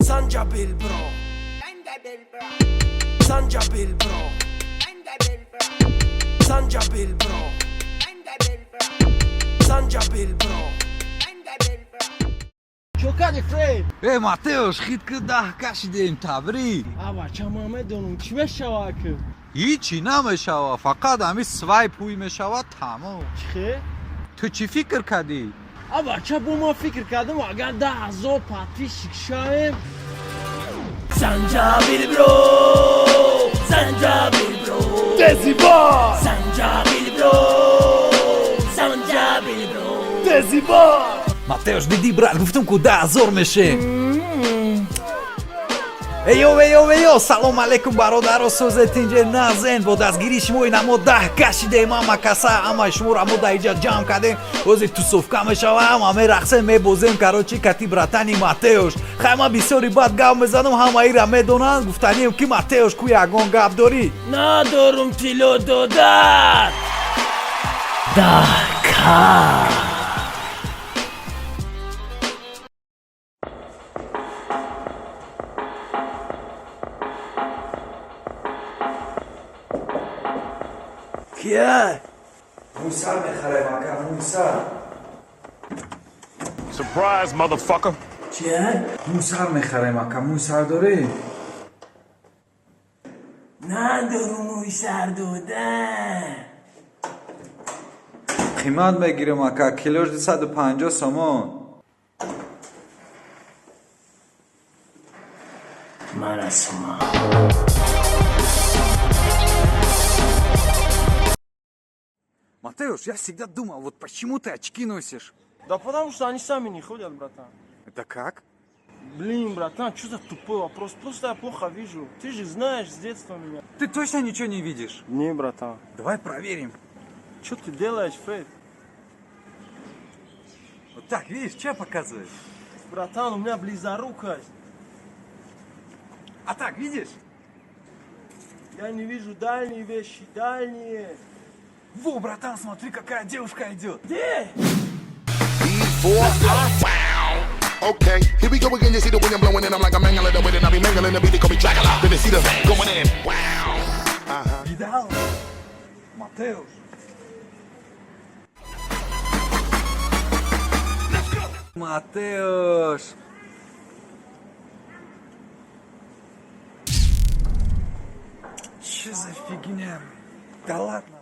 Санҷабил бро, Санҷабил бро, Санҷабил бро, Санҷабил бро. Чо кади, Фред? Э, Матеош, хит ки, 10 кашидем, табрик. А, бача, ман медонам, чӣ мешава ки? Ҳичи намешава, фақат ҳами свайп ҳуй мешава, тамом. Чӣ хе? Ту чӣ фикр кардӣ? А, бача, бо ман фикр кардам, агар 10 000 подписчик шавем. Санҷабил бро, Санҷабил бро, Санҷабил бро, Санҷабил бро. Матеош, дидӣ, брат, гуфтам ку, 10 000 мешем. Эйо, эйо, эйо, салом алейкум, бародаро, созед, тинҷе, назен. Бо дастгирии шумо ина мо 10 кашидем. Ама каса, ама шуморо мо да иҷа ҷамъ кардем. Ози тусовка мешава, ама мерақсем, мебозем, короче, кати братани Матеош. Хай, ман бисёри бад гап мезанам, ҳама ира медонанд. Гуфтанием, ки Матеош, ку ягон гап дорӣ? Надорум, тило додат. 10К. Кия? Мӯйсар мехарем, ака, мӯйсар. Surprise, motherfucker. Чия? Мӯйсар мехарем, ака, мӯйсар дорӣ? Надорум мӯйсар додан. Қимат мегирем, ака, килош 250 сомон. Марасума. Матеуш, я всегда думал, вот почему ты очки носишь? Да потому что они сами не ходят, братан. Это как? Блин, братан, что за тупой вопрос? Просто я плохо вижу. Ты же знаешь с детства меня. Ты точно ничего не видишь? Не, братан. Давай проверим. Что ты делаешь, Фред? Вот так, видишь, что показываешь? Братан, у меня близорукость. А так, видишь? Я не вижу дальние вещи, дальние. Во, братан, смотри, какая девушка идет. Где? Okay, here we go again. You see the wind I'm blowing, and I'm like a mangling the wind, and I be mangling the beat. They call me Dracula. Then they see the going in. Wow. Видал? Матеуш. Матеуш. Че за фигня? Да ладно.